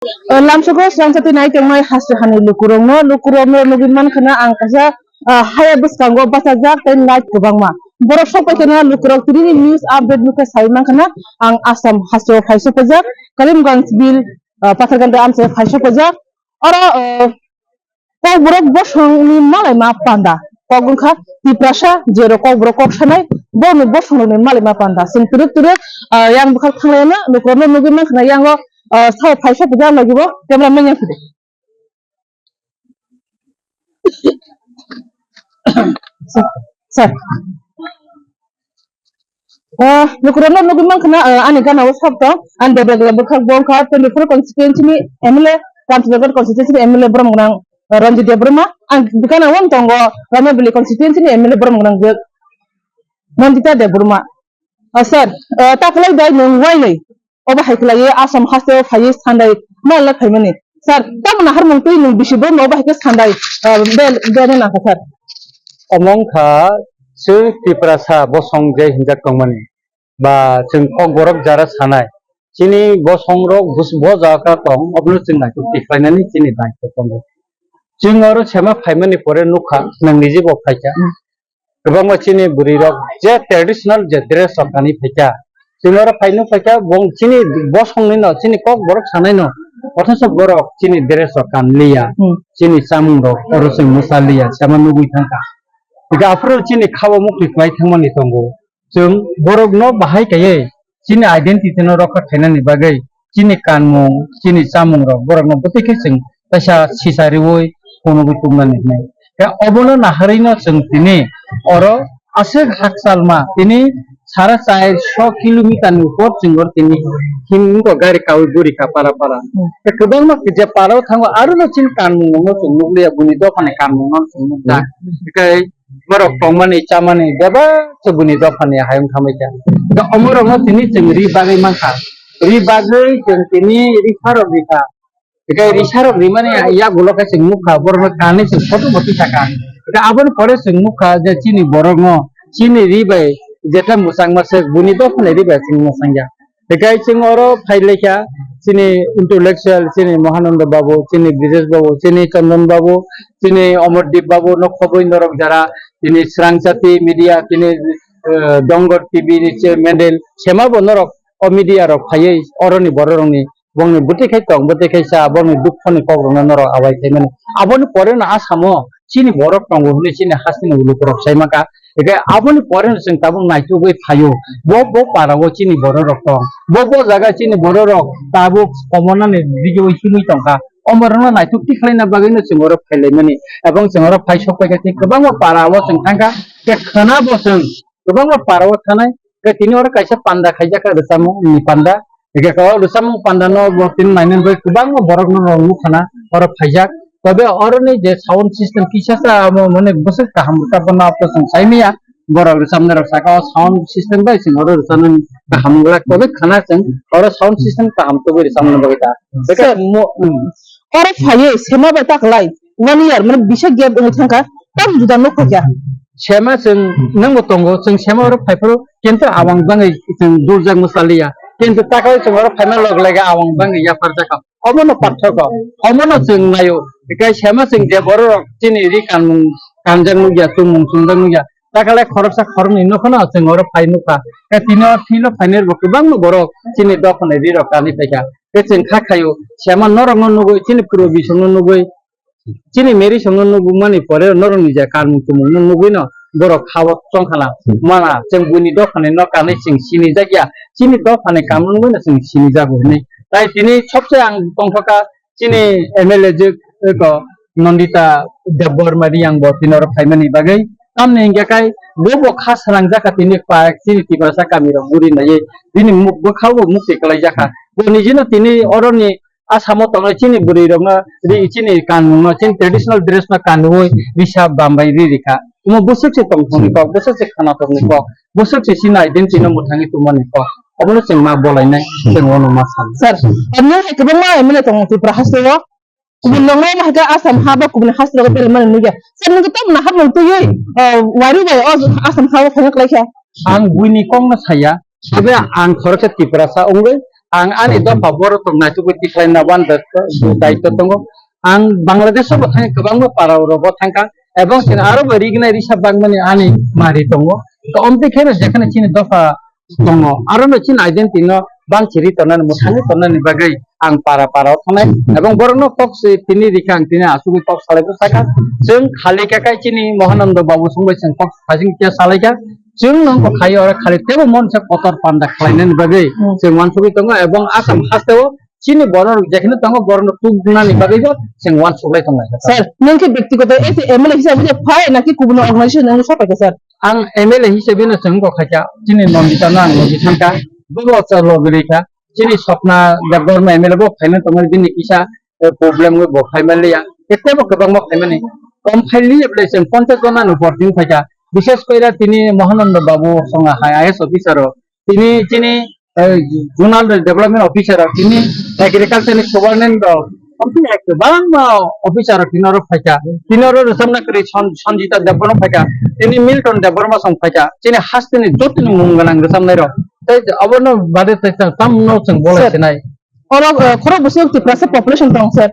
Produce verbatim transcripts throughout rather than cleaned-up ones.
O lamsogo swrangsa twi nai tongmai haste hani lukurokno, lukurokno nugwi mankha na ang kaisa, ah, haya bwskango bachajak tei light kwbangma. Borok sok bai kheno lukurok tini news update nukha sai mankha na ang Assam haste o phai sokjak, Kalimganj bill, ah, Patharganda amchai phai sokjak. Oro, ah, Kokborok bosongni malaima panda. Kok wngkha Tiprasa, jerok Kokborok kok sanai, borokni bosongrokni malaima panda. Chwng twrwk twrwk, ah, yang bwkhak thanglaina, lukurokno nugwi mankha na yango, ah, sao phai sokjak lagibo, camera man yang phide. Sir. Ah, lukurokno nugwi mankha na, ah, ani gana o sok tong, ani Debbarma bwkhak bo wngkha twenty-four constituency ni M L A, Ramchandragarh constituency ni M L A borok wngkha, ah, Ranjit Debbarma. Ang gana o tongo Ramya Valley constituency ni M L A borok wngkha Nandita Debbarma. Ah, sir, ah, ta kwlai bai nwng wainwi obo hai khlaiwi Assam haste o phaiwi sandai malna phaimani. Sir, tamoni naharmung twi nwng bisi borokno obo hai khe sandai, ah, bel-, belai nangkha, sir. Omo wngkha chwng Tiprasa bosong je hinjak tongmani, ba chwng Kokborok jara sanai, chini bosongrok bus-, bo jaga tong, obono chwng naitok tikhlainani chini daitw tongo. Chwng oro sema phaimani pore nukha, nwng niji bo phaikha. Kwbangma chini bwrwi rok je traditional je dress rok kanwi phaikha, chini oro phai nuk phaikha, bong chini bosongni no, chini Kokborok sanai no, othocho borok chini dress rok kan liya, Hmm. chini chamung rok oro chwng mwsa liya, sama nugwi thangkha. Hingkhe aphuru chini khabo mukti kwlai thangmani tongo. Chwng borokno bahai kaiwi chini identity no rokha khainani bagwi chini kanmung, chini chamungrok borokno bwtwi khe chwng kaisa sisa riwi phunugwi tubunani hwnwi. Khe obono naharwino chwng tini oro aswk hakchalma tini sara char so kilometer ni upor chwng oro tini himwi gari kaui gurikha para para. Hmm. Khe kwbangma je para o thango arono chini kanmung no chwng nukliya, buini dophani kanmung no chwng nukjak. Hmm. Tei borok tongmani, chamani bebak se buini dophani hayung thamwi kha. Tei omorokno tini chwng ri bagwi mankha. Ri bagwi chwng tini risarok rikha. Tei risarok rimani yagulo khe chwng nukha, borokno kanwi chwng photo bo tisakha. Tei aboni pore chwng nukha je chini borokno chini ri bai jetai mwchangma se buini dophani ri bai chwng mwchangya. Hikai chwng oro phai laikha, chini intellectual, chini Mahananda Babu, chini Brijesh Babu, chini Chandan Babu, chini Omordeep Babu, no khobwi norok jara, chini Srangchati Media, chini, eh, Dongor T V ni chairman, sema bo norok o media rok phaiwi oroni bororokni bongni bwtwi khai tong, bwtwi khai cha, bongni dukhoni kokrokno norok awai khaimani. Aboni pore no Asamo chini borok tongo hwnwi chini hasteni lukurok sai mankha. Hinkhe aboni pore no chwng tabuk naitugwi phaio. Bo, bo para o chini bororok tong. Bo, bo jaga chini bororok tabuk komonani digio himwi tongkha. Omorokno naituk tikhlaina bagwino chwng oro phailaimani. Ebong chwng oro phai sok paikha tei kwbangma para o chwng thangkha. Tei khwnabo chwng kwbangma para o thanai. Tei tini oro kaisa panda khaijak kha, rwchapmung ni panda. Hinkhe o rwchapmung panda no bo tini nainani bagwi kwbangma borok no rw nukha na oro phaijak. Tobe oroni je sound system kisa sa amo mane bwswk kaham rwchapna to chwng sai manya. Borok rwchapnai rok saka o sound system bai chwng oro rwchapnani kaham wngla. Tobe khana chwng oro sound system kaham tubui rwchapnani bagwi ta. Hinkhe Sir, mo, hmm. Oro phaiwi sema bai ta kwlai one year mane bisa gap wngwi thangkha, tam juda nuk kha kya? Sema chwng nangbo tongo, chwng sema oro phaiphuru kintu awang bangwi chwng durjak mwsaliya. Kintu takhai chwng oro phaima log lage awang bangwi yapharjakha. Omono parthoko, omono chwng naio. Hikai sema chwng je bororok chini ri kanmung kanjak nukya, chumung chungjak nukya. Takhale khoroksa khoroknwi nokhano chwng oro phai nukha. Khe tini o thilo phainai bo kwbangma borok chini dophani ri rok kanwi phaikha. Khe chwng kha khaio, sema norokno nugwi, chini puro bisongno nugwi, chini meri songno nugmani pore norokni je kanmung tumungno nugwino borok ha-o chongkhana. Mana chwng buini dophani no kanwi chwng sinijakya, chini dophani kanmungno chwng sinijago hinwi. Tai tini sobse ang tongthokha, chini M L A je eko Nandita Debbarma Reang bo tini oro phaimani bagwi. Tamni hingkhe kai bo bo kha swnangjakha tini pa chini Tiprasa kami rok guri naiwi bini muk bwkhao bo mukti kwlaijakha. Bo nijino tini oroni Asamo tongnai chini bwrwi rokno ri chini kanmungno chini traditional dress no kanwi risa bambai ri rikha. Omo bwswk se tongthokni kok, bwswk se khanathokni kok, bwswk se chini identity no mwthangwi tongmani kok. Obono chwng ma bolainai, chwng ono ma san. Sir, omo hai kwbangma M L A tongo Tripura hasteo. Kubun nongnai hai khe Assam ha ba kubun hasteo belai mani nugya. Sir, nwng tam na hamung twiwi, eh, wari bai o Assam ha o phainak lai kha. Ang buini kok no saya, tei ang khoroksa Tiprasa wngwi Ang ani dopha borok rok naitugwi tikhlai na wan da daitwa tongo. Ang Bangladesh o bo thang kwbangma para rok o thangkha, ebong chini aro bo rignai risa bangmani ani mari tongo. To omtwi kheno jekheno chini dopha tongo, aro no chini identity no bang chiri tonani, mwthangwi tonani bagwi ang para para o thangnai, ebong borok no kok se tini rikha ang tini asugwi kok salai bwsakha. Chwng khali khe kai chini Mohanando Babu songbai chwng kok sajing khe salaikha. Chwng no wngkha khayo oro khali tebo monse kotor panda khlainani bagwi Hmm. chwng wansugwi tongo, ebong Assam hasteo chini borok jekheno tongo borokno tubunani bagwi bo chwng wansuglai tonglai kha. Sir, nwng khe byaktigoto as a M L A hisabe je phai naki kubun organization nwng sapai kha, sir? Ang M L A hisabe no chwng wngkha khaikha, chini Nandita no ang logi thangkha, bobo chwng logi rikha, chini Swapna Debbarma M L A bo phaina tongmani bini kisa eh, problem bo khai manliya, tebo kwbangma khai mani. Kom khai liya ble chwng ponchas jona no por din phaikha, bishes koira tini Mohananda Babu songa hai I A S officer o, tini chini eh, zonal development officer rok, tini agriculture ni government rok, tini kwbangma officer rok tini oro phaikha, tini oro rwchapna kwrwi San-, Sanjita Debbarma phaikha, tini Milton Debbarma song phaikha, chini hasteni jotoni mung gwnang rwchapnai rok. Tei abono bade tei tam-, tamno chwng bolai Sir. Sinai. Oro, eh, khorok bwswk Tiprasa population tong, sir?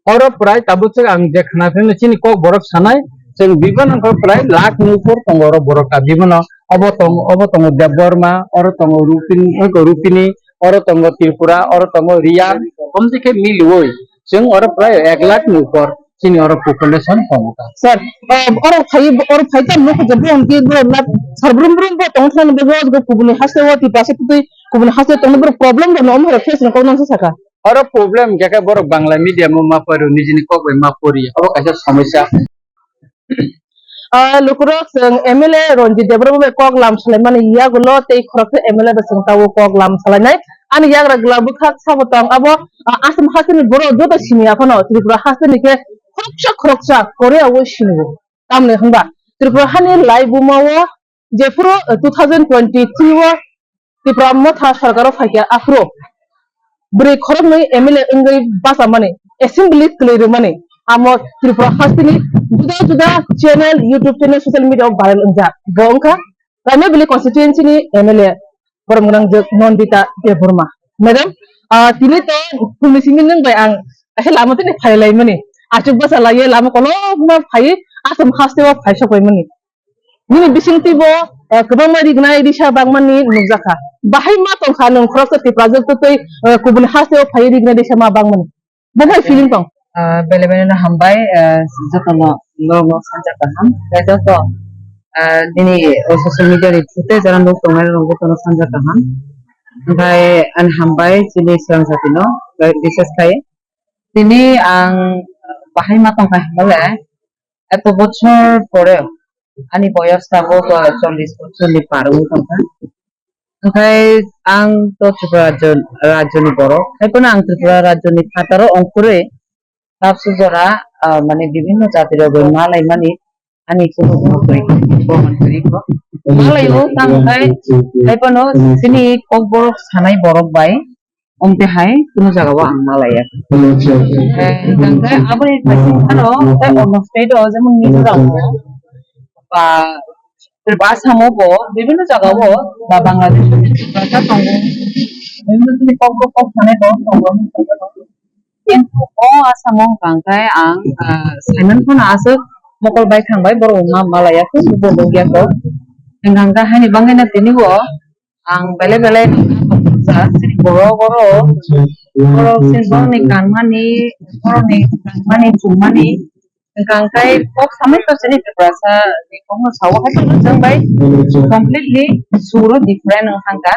Oro prai tabuk se ang je khna phano chini kok borok sanai, chwng bibano wngkha prai lakh ni upor tongo oro borok ta bibano. Obo tong, obo tongo Debbarma, oro tongo Rupin-, oi ko Rupini, oro tongo Tripura, oro tongo Riya, komse khe milioi. Chwng oro prai ek lakh ni upor chini oro population tongo ta. Sir, eh, oro phai, oro phai ta nokho je bong ki bro na sarbrum brum bo tong thang bo go kubuni haste o Tiprasa twi kubuni haste tong bro problem bo no mo face no ko nang saka. Oro problem khe khe borok Bangla medium o ma poro nijini kok bai ma pori. Abo kaisa somosya. Ah, lukurok chwng M L A Ranjit Debbarma bai kok lam salaimani yagulo tei khoroksa M L A bai chwng tabuk kok lam salainai. Ani yagra gwla bwkhak sabo tong abo, ah, Assam hasteni borok joto sini aphano Tripura hasteni khe khoroksa khoroksa Korea o sini o. Tamni hwnba Tripura hani lai buma o jephuru, eh, two thousand twenty-three o Tipra Motha sarkar o phaikha aphuru bwrwi khoroknwi M L A wngwi bachamani, assembly kwlwi rwmani, amo Tripura hasteni juda juda channel, YouTube channel, social media o viral wngjak. Bo wngkha Raimabili constituency ni M L A borom gwnang jwk Nandita Debbarma. Madam, ah, tini to phungni simi nwng bai ang kaisa lama tini phailaimani. Achuk basa laiye lama kolokma phai Assam haste o phai sokpaimani. Nini bisingtwi bo, eh, kwbangma rignai risa bangmani nukjakha. Bahai ma tongkha nwng khoroksa Tiprajwk twi, eh, kubun hasteo phaiwi rignai risa ma bangmani. Bo bai feeling tong? Ah, bele bele no hambai, eh, jotono norokno sanja kaham. Tei joto, ah, nini, eh, social media ni through tei jora nuk tongnai rok jotono sanja kaham. Omohai ani hambai chini swrang jatino, eh, bises khai. Tini ang bahai ma tongkha himale, eto bochor pore ani boyos tabuk, ah, chollish bochor ni par wngwi tongkha. Hwnkhe ang to Tripura rajyo, rajyoni borok, hai phano ang Tripura rajyoni phataro ongkhorwi tabsu jora, ah, mane bibhinno jati rok bai malaimani ani kheno bohor kwrwi kho, bohor kwrwi kho. Malaio tamo khai, hai phano chini kokborok sanai borok bai omte hai kuno jagao ang malaiya. Eh, hwnkhe aboni phaising phano tei ono state o jemon Mizoram o ba Tripura Assam o bo bibhinno jagao ba Bangladesh o Tiprasa tongo. Bibhinno chini kokborok kok sanai borok tongo. Kintu o Assam o hwnkha khe ang, ah, Simon phano aswk mokol bai thang bai borok wngma malaiya khe bo nukya kho. Hwnkha khe haini bagwi no tini bo ang belai belai borok oro borok chini borokni kanmani borokni kanmani chumani hwnkha khe kok samai to chini Tiprasa ni kokno sao hai phano chwng bai completely suro different wngkha.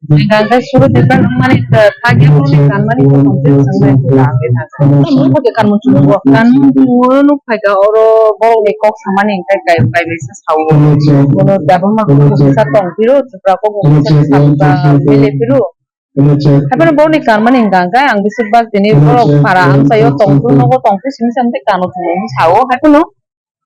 Hingkha hingkhe suru different wngmani, eh, thakya borokni kanmani tongmani tei chwngno eko ta wngwi thangkha. Tamo thakya kanmung chumung bo? Kanmung chumung no nukphaikha oro borokni kok samani hingkhe kai, kaibrisa sao. Bono Debbarma kok kisa tong phiro, Tripura kok kisa tong phiro. Haiphano borokni kanmani hingkha hingkhe ang besibak tini borok para amchaio tong phiro, nogo tong phiro simi simi tei kanmung chumung sao. Haiphano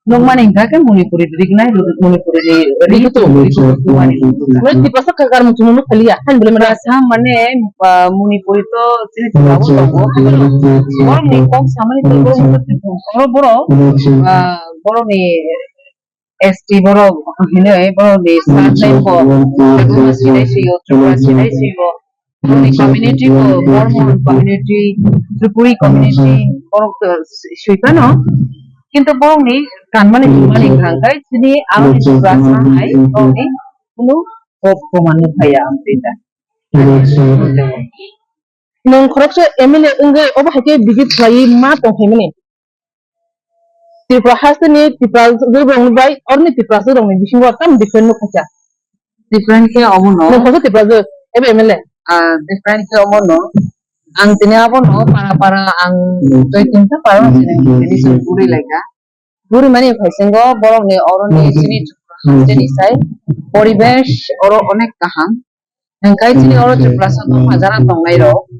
Nukmani hingkha khe Manipuri rignai, Manipuri ni ritu, ritu, ritu mani. Wai Tiprasa ka karmu chumunu khaliya, han bole mera. Tiprasa mane, ah, Manipuri to chini Tripura bo tongo. Borok ni kok samani to borok ni to Tripura, borok, ah, borok ni S T borok hinoi, borok ni sat nai bo, Tripura sinai siyo, Tripura sinai siyo. Borokni community bo Bormon community, Tripuri community, borok, eh, swi phano. Kintu borokni kanmani chumani hwnkha khe chini aroni Tiprasa hai borokni kunu kok phuman phaiya ang twi da. Nwng khoroksa M L A wngwi obo hai khe visit khlaiwi ma tong phaimani. Tripura hasteni Tiprasa rokni bai oroni Tiprasa rokni bisingo tam different nukha kha. Different khe obono. Nwng khoroksa Tiprasa, ebe M L A. Ah, different khe obono. Ang tini abono para para ang dui tinta para sini sini sini puri laika. Puri mani phaisingo borokni oroni chini Tripura hasteni sai poribesh oro onek kaham. Hingkai chini oro Tiprasa tongma jara tongnai rok.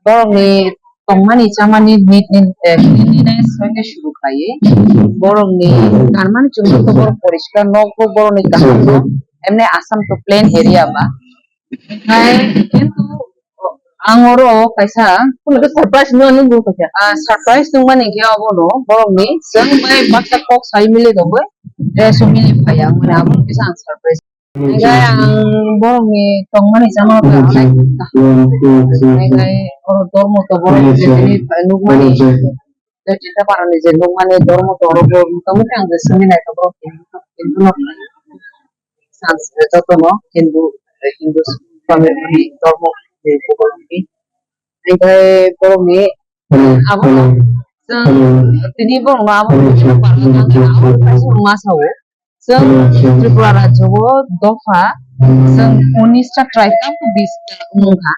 Borokni tongmani chamani neat, neat, eh, cleanliness hwnkhe suru khlaiwi. Borokni kanmani chumani to borok poriskar, nokbo borokni kaham no. Emne Assam to plain area ba. Hingkai kintu ang oro kaisa, kuno khe surprise no nung kaisa. Ah, surprise nungmani khe obono borokni chwng bai baksa kok sai mili tongwi, eh, su mili phaiya wngmani abo kisa ang surprise. Hingke ang borokni tongmani chama khe onek kaham. Hingke oro dormo to borok je tini nukmani, je Tinta Parani je nukmani dormo to oro bo motamuti ang je swngwi naikha borok Hindu no, Hindu no, Sanskrit jotono Hindu, Hindu family dormo ni borokni. Hingke borokni abo chwng tini borokno abo kaisa ma sao. Chwng Tripura rajyo o dopha, chwng unis ta tribe tamo bis ta wngkha.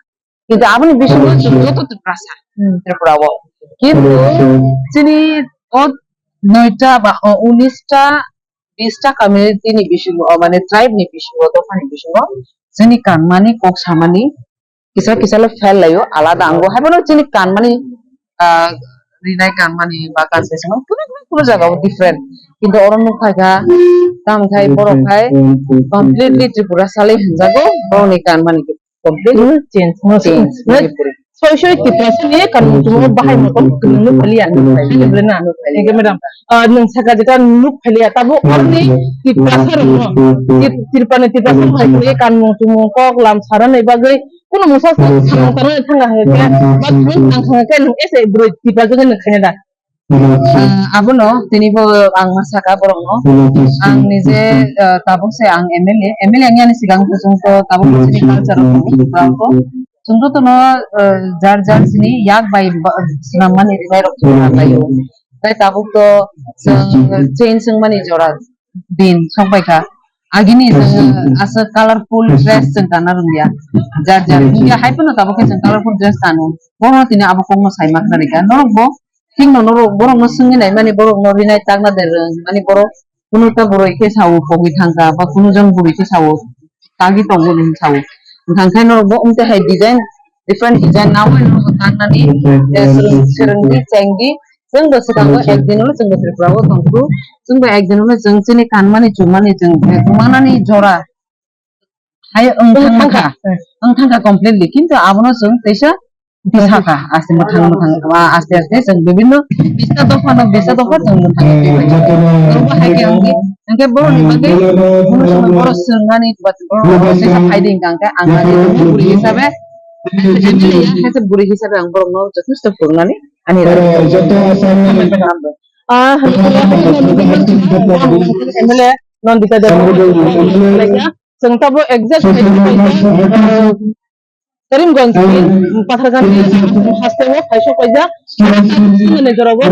Kintu aboni bisingo chwng joto Tiprasa, Tripura o. Kintu chini o noita ba o unis ta, bis ta community ni bisingo, o mane tribe ni bisingo, dopha ni bisingo, chini kanmani, kok samani, kisa kisa le fail laio, alada ango. Haiphano chini kanmani, ah, rinai kanmani ba kansa songmani kunu kunu kunu jaga o different. Kintu oro nukphai kha, tamo khai borok khai completely Tripura salai hinjago, borokni kanmani completely change. Change. Soi soi Tiprasa ni kanmung chumung bahai motom kunu nukphaliya. Hingke madam, ah, nwng saka jeta nukphaliya, tabuk orni Tiprasa rokno, Tir-, Tripura ni Tiprasa rok hai kanmung chumung kok lam sarani bagwi Kuno mungsa sa samung tangmani thangkha hwnkhe, ba thang tangkha hwnkhe nwng ese bwrwi tiprajagwi nwng khaina da? Ah, abono tini bo ang ma saka borokno. Ang nije, ah, tabuk se ang M L A, M L A wngya ni sigang to chwng to tabuk chini culture rok tongo, Tripura rok. Chwng jotono, ah, jar jar chini yak bai ba-, swnammani rwnairok chwng nanglaio. Tai tabuk to chwng change wngmani jora din sokbaikha. Agini chwng aswk colorful dress chwng kana rwngya. Jar jar. Hingke hai phano tabuk khe chwng colorful dress kanu. Bono tini abo kokno sai ma khnarikha. Norok bo thikno norok borokno swngwi naimani, borokno rinai takna de rwngmani, borok kunu ta bwrwi khe sao pogwi thangkha ba kunu jon bwrwi khe sao tagwi tongo hinwi sao. Wngkha khe norok bo wngte hai design, different design naui norok bo taknani, eh, swrwng, swrwngdi, chengdi. Chwng bo swkango ek din ulo chwng bo Tripura o tongkhu. Chwng bo ek din ulo chwng chini kanmani chumani chwng, eh, manani jora hai wng thangkha, wng thangkha completely. Kintu abono chwng teisa tisakha, aste mwthang mwthang, ah, aste aste chwng bibinno bisa dopha no bisa dopha chwng mwthang twi bai. Oro bo hai khe wngdi, hingke borokni bagwi borok swrwngnani ba borok teisa phaidi hingka hingke ang ani buri hisabe, M L A ya, kaisa buri hisabe ang borokno jothesto phurungnani ani joto Assam ni M L A Nandita Debbarma chwng tabo exact Karimganj ni Patharghat ni haste o phaisok paijak. Sini ni jora o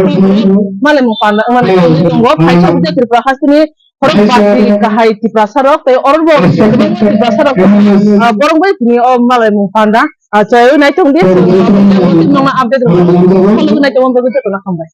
malai mung panda wngmani tongo. Phaisok je Tripura haste ni khorok bati kahai Tiprasa rok tei oro bo Tiprasa rok, ah, borok bai tini o malai mung panda. Ah, chaywi naithok di, nongna update rok. Follow nai tongma bagwi jotono hambai.